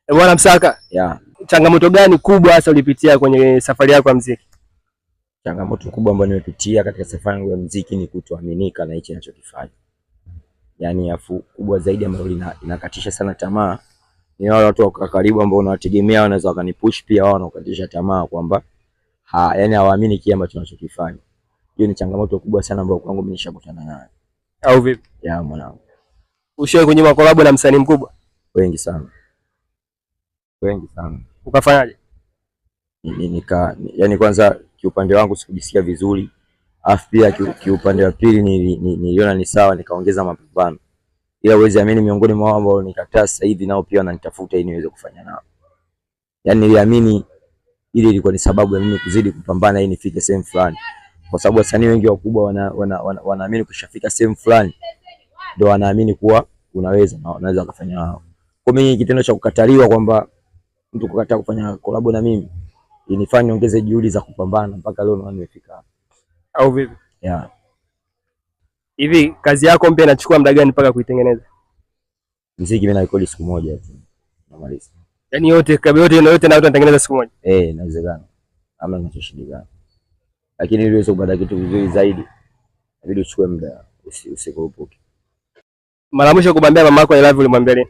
Bwana Msaka, Yeah. changamoto gani kubwa hasa ulipitia kwenye safari yako ya muziki? Changamoto kubwa ambayo nimepitia katika safari yangu ya muziki ni kutoaminika na hichi ninachokifanya. Yaani afu kubwa zaidi ambayo inakatisha sana tamaa ni wale watu wa karibu ambao unawategemea wanaweza wakanipush pia wao wanakukatisha tamaa kwamba yani hawaamini kile ambacho tunachokifanya. Hiyo ni changamoto kubwa sana ambayo kwangu mimi nishakutana nayo. Au vipi? Ya mwanangu. Ushawahi kunyima collab na msanii mkubwa? Wengi sana. Wengi sana. Ukafanyaje? Yani kwanza kiupande wangu sikujisikia vizuri. Alafu pia kiupande wa pili niliona ni sawa, nikaongeza mapambano. Ila huwezi amini, miongoni mwa wao ambao nikataa sasa hivi nao pia wananitafuta ili niweze kufanya nao. Yani niliamini ile ilikuwa ni sababu ya mimi kuzidi kupambana ili nifike sehemu fulani. Kwa sababu wasanii wengi wakubwa wanaamini ukishafika sehemu fulani ndio wanaamini kuwa unaweza na wanaweza wakafanya nao. Kwa mimi kitendo cha kukataliwa kwamba mtu kukataa kufanya collab na mimi inifanya niongeze juhudi za kupambana mpaka leo naona nimefika hapa. Au vipi? Yeah. Hivi kazi yako mpya inachukua muda gani mpaka kuitengeneza? Muziki mimi narekodi siku moja tu. Namaliza. Yaani yote kabla yote na yote na yote natengeneza siku moja. Eh, inawezekana. Ama kinachoshindikana. Lakini ili uweze kupata kitu vizuri zaidi inabidi uchukue muda, usikurupuke. Mara mwisho kumwambia mama yako I love you ulimwambia lini?